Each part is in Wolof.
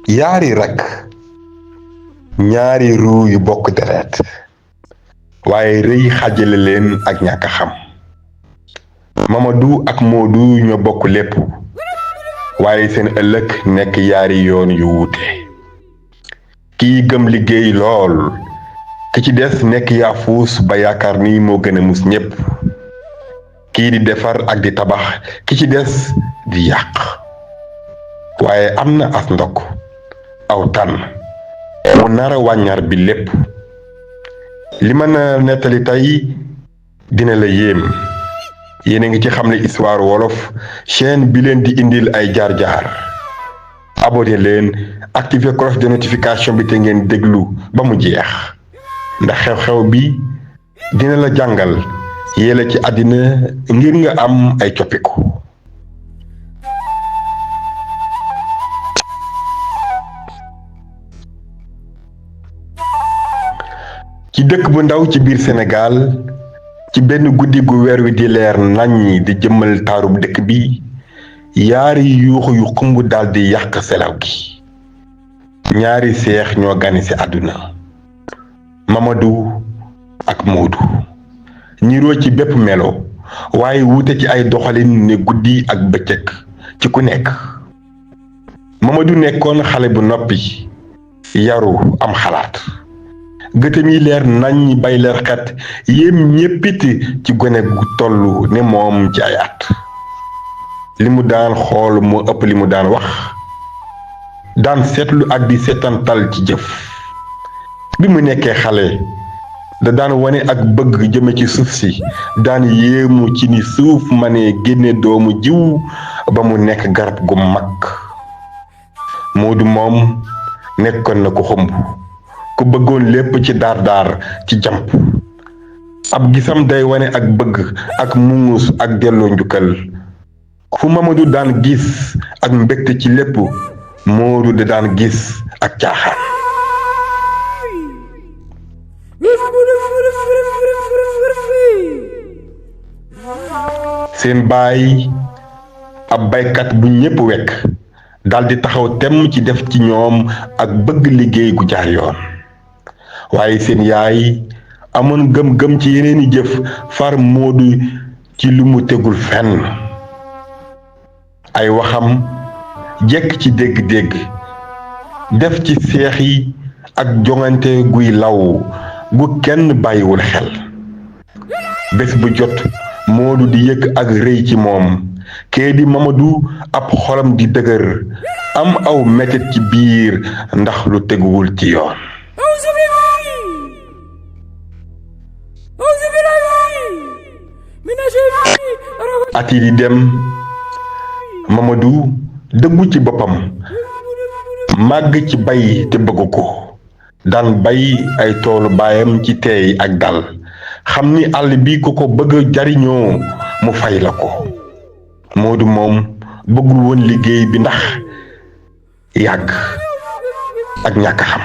yaari rak ñaari ruu yu bokk deret waaye rëy xàjjale leen ak ñàkk a xam. Mamadou ak Modou ñoo bokk lépp waaye seen ëllëg nekk yaari yoon yu wuute. kii gëm liggéey lool ki ci des nekk yaafuus ba yaakaar ni moo gën a mus ñépp. kii di defar ak di tabax ki ci des di yàq. waaye am na as ndokk aw tànn mu nara wàññar bi lépp. li ma na nettali tey dina la yéem. yéen a ngi ci Xamle Histoire wolof chaîne bi leen di indil ay jaar-jaar. abonné leen activer cloche de notification bi te ngeen déglu ba mu jeex ndax xew-xew bi dina la jàngal yéela ci àddina ngir nga am ay coppiku. ci dëkk bu ndaw ci biir Sénégal ci benn guddi gu weer wi di leer naññ di jëmmal taarub dëkk bi yaari yuuxu yu xumb daldi yàq selaw gi. ñaari seex ñoo gane ci àdduna Mamadou ak Modou ñiroo ci bépp melo waaye wuute ci ay doxalin ne guddi ak bëccëg ci ku nekk. Mamadou nekkoon xale bu noppi yaru am xalaat gëtëm yi leer nañ bay leer xet yéem ñéppit ci gone gu tollu ne moom ci ay at. li mu daan xool moo ëpp li mu daan wax daan seetlu ak di seetantal ci jëf. bi mu nekkee xale da daan wane ak bëgg jëme ci suuf si daan yéemu ci ni suuf mënee génne doomu jiw ba mu nekk garab gu mag. Modou moom nekkoon na ko xumb ku bëggoon lépp ci daar ci jamp. ab gisam day wane ak bëgg ak muus ak delloo njukkal. fu Mamadou daan gis ak mbégte ci lépp Modou da daan gis ak caaxaan. seen baay ab baykat bu ñépp wekk daldi taxaw temm ci def ci ñoom ak bëgg liggéey gu jaar yoon. waaye seen yaay amoon gëm-gëm ci yeneeni jëf far Modou ci lu mu tegul fenn. ay waxam jekk ci dégg-dégg def ci seex yi ak joŋante guy law gu kenn bàyyiwul xel. bés bu jot Modou di yëg ak rëy ci moom kee di Mamadou ab xolam di dëgër am aw metit ci biir ndax lu teguwul ci yoon. at yi di dem Mamadou dëggu ci boppam màgg ci bay te bëgg ko daan bay ay toolu baayam ci teey ak dal xam ni àll bi ku ko bëgg jariñoo mu fay la ko. Modou moom bëggul woon liggéey bi ndax yàgg ak ñàkk xam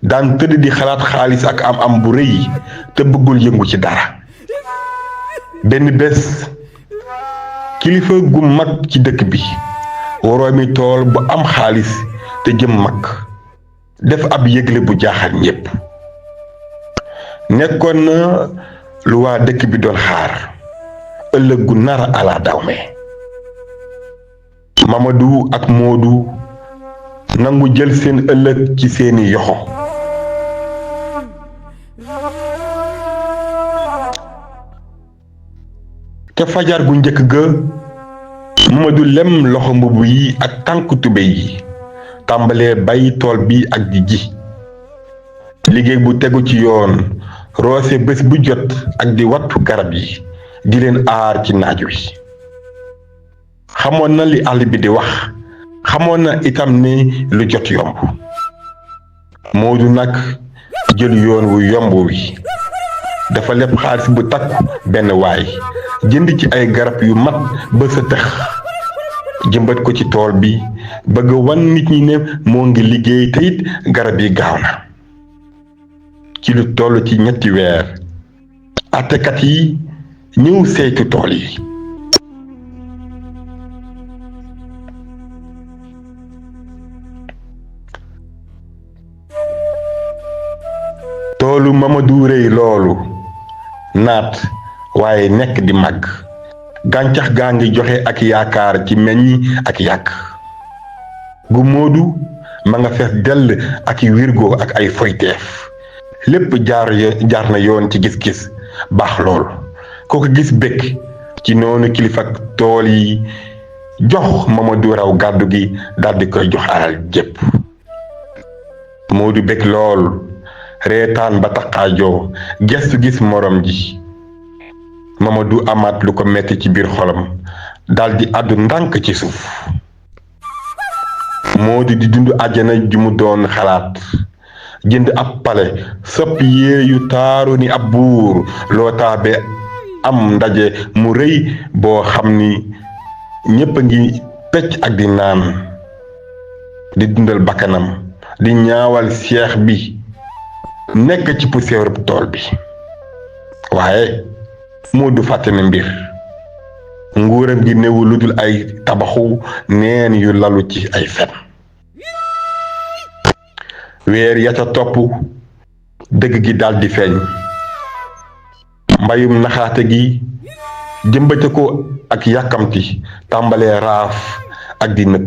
daan tëdd di xalaat xaalis ak am bu rëy te bëggul yëngu ci dara. benn bés kilifa gu mag ci dëkk bi woroomi tool bu am xaalis te jëm mag def ab yëgle bu jaaxal ñépp. nekkoon na lu waa dëkk bi doon xaar ëllëg gu nara ala dawme. Mamadou ak Modou nangu jël seen ëllëg ci seeni yoxo. te fajar gu njëkk ga Mamadou lem loxo mbubb yi ak tànk tube yi tàmbalee bay tool bi ak di ji. liggéey bu tegu ci yoon roose bés bu jot ak di wattu garab yi di leen aar ci naaj wi. xamoon na li àll bi di wax xamoon na itam ni lu jot yomb. Modou nag jël yoon wu yomb wi dafa leb xaalis bu takku benn waay jënd ci ay garab yu mat ba sa tëx jëmbat ko ci tool bi bëgg wan nit ñi ne moo ngi liggéey te it garab yi gaaw na. ci lu toll ci ñetti weer àttekat yi ñëw saytu tool yi. toolu Mamadou rëy loolu naat waaye nekk di màgg gàncax gaa ngi joxe ak yaakaar ci meññi ak yàgg gu Moodu ma nga fees dell ak wirgo ak ay foyteef lépp jaar na yoon ci gis-gis baax lool ko ko gis bëgg ci noonu kilifa tool yi jox Mamadou raw gàddu gi daldi koy jox alal jépp Moodu bëgg lool reetaan ba taqaajoo gestu gis morom ji Mamadou amaat lu ko metti ci biir xolam daldi àddu ndànk ci suuf Moodu di dund àjjana ju mu doon xalaat jënd ab pale soppi yére yu taaru ni ab buur loo taabe am ndaje mu rëy boo xam ni ñépp a ngi pecc ak di naan di dundal bakkanam di ñaawal seex bi nekk ci poussière tool bi waaye Moodu fàtte na mbir nguuram gi néewu lu dul ay tabaxu neen yu lalu ci ay fen weer ya ca topp dëgg gi daldi feeñ mbayum naxaate gi jëmbate ko ak yàkkamti tàmbalee raaf ak di nëb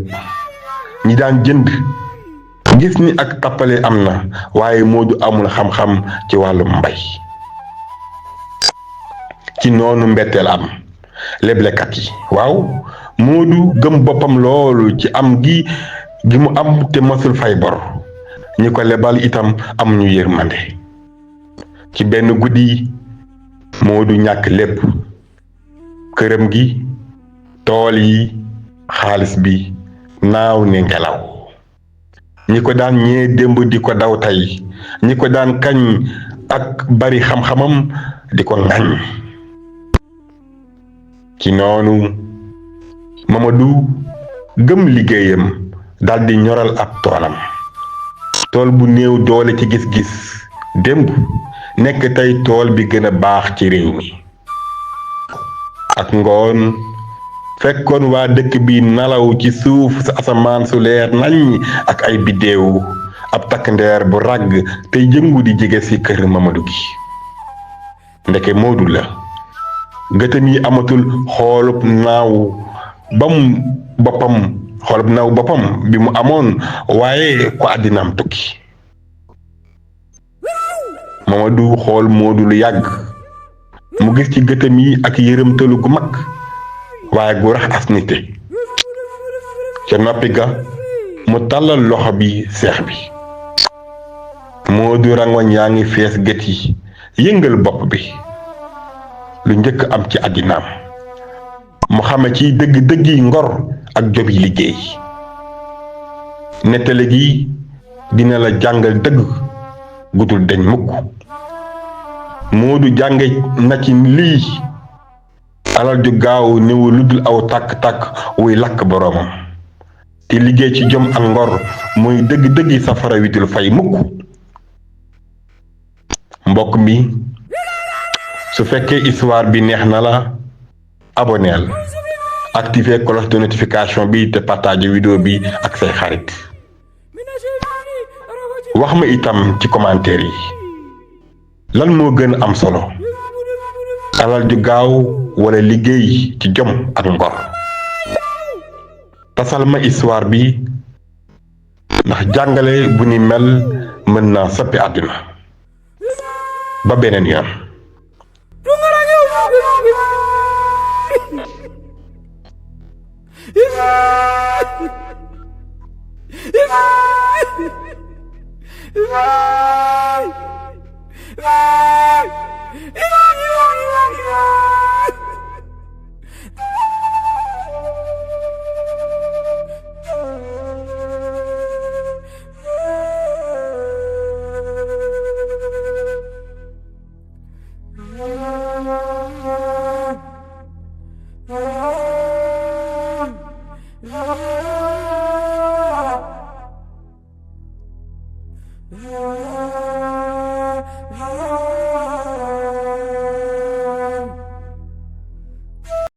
ñi daan jënd gis ni ak tappale am na waaye Moodu amul xam-xam ci wàllum mbay ci noonu mbetteel am leblekat yi waaw Moodu gëm boppam loolu ci am gi mu am te masul fay bor ñi ko lebal itam am ñu yërmande ci benn guddi Moodu ñàkk lépp këram gi tool yi xaalis bi naaw ne ngelaw ñi ko daan ñee démb di ko daw tey ñi ko daan kañ ak bari xam-xamam di ko ŋañ ci noonu Mamadou gëm liggéeyam daldi ñoral ab toolam tool bu néew doole ci gis-gis démb nekk tey tool bi gën a baax ci réew mi ak ngoon fekkoon waa dëkk bi nalaw ci suuf sa asamaan su leer nañ ak ay biddéew ab takk ndeer bu ràgg te yëngu di jege ci kër Mamadou gi ndeke Moodu la gëtëm yi amatul xoolub naaw boppam bi mu amoon waaye ko àddinaam tukki Mamadou xool Moodu lu yàgg mu gis ci gëtëm yi ak yërëmtalu gu mag waaye gu rax as nite ca noppi ga mu tàllal loxo bi seex bi Moodu rangoñ yaa ngi fees gët yi yëngal bopp bi lu njëkk am ci àddinaam mu xame ci dëgg-dëggi ngor ak job yi liggéey nettali gi dina la jàngal dëgg gudul deñ mukk Moodu jànge na ci lii alal ju gaaw néewu lu dul aw tàkk-tàkk wuy lakk boroomam te liggéey ci jom ak ngor muy dëgg-dëggi safara wi dul fay mukk mbokk mi su fekkee histoire bi neex na la aboneel activer cloche de notification bi te partager vidéo bi ak say xarit wax ma itam ci commentaire yi lan moo gën a am solo alal ju gaaw wala liggéey ci jom ak ngor tasal ma histoire bi ndax jàngale bu ni mel mën naa soppi àdduna ba beneen yoon